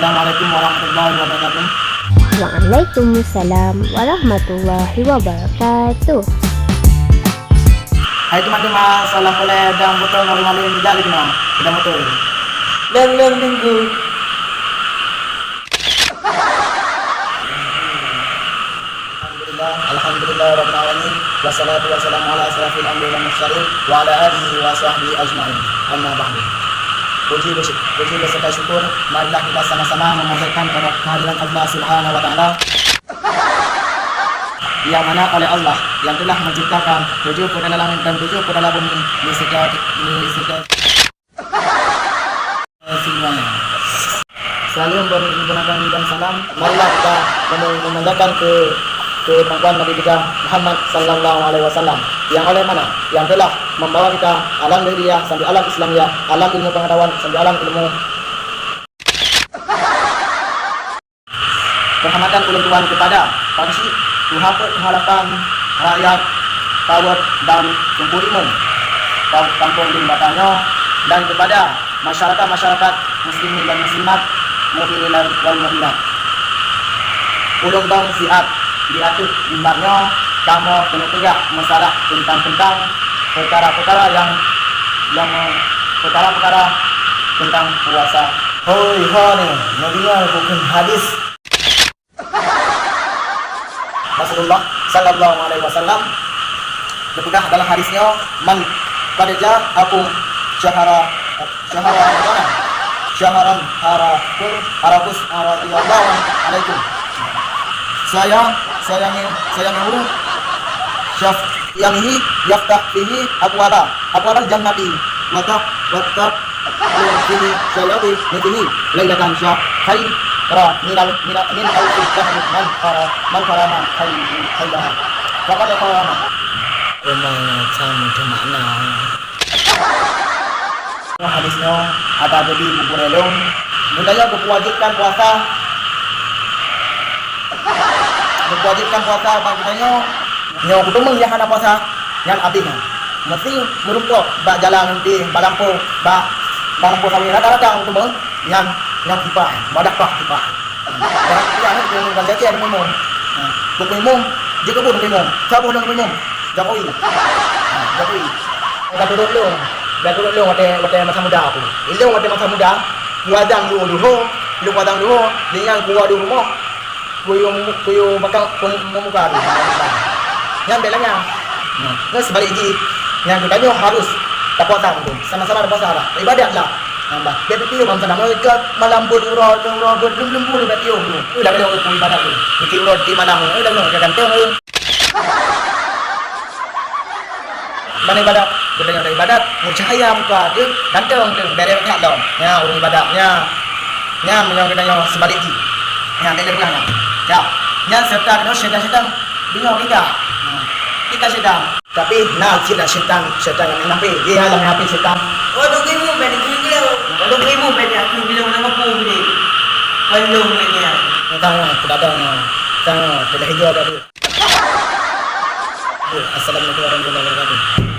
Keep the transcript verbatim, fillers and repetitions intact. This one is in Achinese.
Assalamualaikum warahmatullahi wabarakatuh. Waalaikumsalam warahmatullahi wabarakatuh. Hai teuma-teuma, salam peureulèe dan beutôi ngon malém jak lé teuma. Keudang beutôi. Leng-leng minggu. Alhamdulillah, alhamdulillah rabbil alamin. Wassalatu wassalamu ala asyrafil anbiya wal mursalin wa ala alihi wa sahbihi ajmain. Amma ba'du. Puji bes-, puji beserta syukur marilah kita sama-sama memanjatkan kepada kehadiran Allah Subhanahu wa Ta'ala, yang mana oleh Allah yang telah menciptakan tujuh peudalam langit dan tujuh peudalam bumi di segala, di segala semuanya. Selalu menggunakan dan salam marilah kita memanjatkan ke, ke pangkuan Nabi kita Muhammad sallallahu alaihi wasallam, yang oleh mana yang telah membawa kita alam jahiliyah sampai alam Islamiyah, alam ilmu pengetahuan sampai alam ilmu Keuhormatan ulôn tuan keupada Pak Geuchik, tuha peuet, tuha lapan, rakyat, pawét dan Teungku Imum Kampung Dum Bata nyoe, dan keupada masyarakat-masyarakat muslimin dan muslimat, mukminin wal mukminat. Ulôn bang siat di ateueh mimbar nyoe kamoe keuneuk peugah meusalah teuntang-teuntang peukara-peukara nyang, nyang, peukara-peukara teuntang puasa. Hôi, ho nyoe, neudeungoe bukon hadis Rasulullah sallallahu alaihi wasallam geupeugah dalam hadis nyoe, "Man qad ja'akum syahra, syahra Ramadan, syahran harakus, harakus radiyallahu alaikum." Saya, saya ngi-, saya ngi-, syaf-, yang ini yaftah fihi abwaba, abwabal jannati, wa tah-, wa tah-, Fihi syayati mithlihi lailatan syah-, khaira minal, mina-, min alfi syahrin man qara-, man qarama khair-, khairaha. Faqad qarama. Memang macam tu makna. Hadis nyoe ada jadi buku relung. Budaya geuwajibkan puasa. Geuwajibkan puasa bak geutanyoe. Nyoe kuteumeung nyang hana puasa, nyan abéh nyan. Meusti meurumpok bak jalan nanti, bak lampôh, bak, bak lampôh sawét rata-rata kuteumeung, nyan, nyan sifat, madah pah sifat. Barang sifat ni kuteumeung bak jalan kuteumeung. Ha, kuteumeung, jeuet keu kuteumeung. Saboh lôn kuteumeung. Jokowi. Ha, Jokowi. Ka turot lôn. Ka turot lôn watèe, watèe masa muda aku. Ilôn watèe masa muda, kuadang lôn duho, lôn kuadang duho, dengan kuwa di rumoh. Kuyue, kuyue bakang pem-, pemuka tu. Nyan bèk lagèe nyan. Nah, nyan seubalek jih. Nyan geutanyoe harus tapuasa tu. Sama-sama tapuasa lah. Ibadat lah. Nyan bah. Bèk piôh bangsa nama ke malam beurura, beurura, beurura, belum, belum, belum, bèk piôh tu. Tu dah kena ibadat tu. Bikin uroe di malam tu. Dah kena ganteng tu. Ban ibadat, geutanyoe ibadat, meucahya muka teuh, ganteng teuh, bèrèh that lom. Nyan ureueng ibadat, nyan. Nyan meunyoe geutanyoe seubalek jih. Nyan, bèk lé peugah nyan. Ya. Nyan seureuta geutanyoe syètan-syètan, deungoe gigah. Nyan. Gigah syètan. Tapi na cit lam syètan, syètan nyang munafék. Jih lam munafék syètan. Waduh, geumu bèk di geumu. Waduh, geumu bèk di aku bila mana mampu bila. Belum lagi. Tang, peudadang, tang, teulah hijau tadi. Assalamualaikum warahmatullahi wabarakatuh.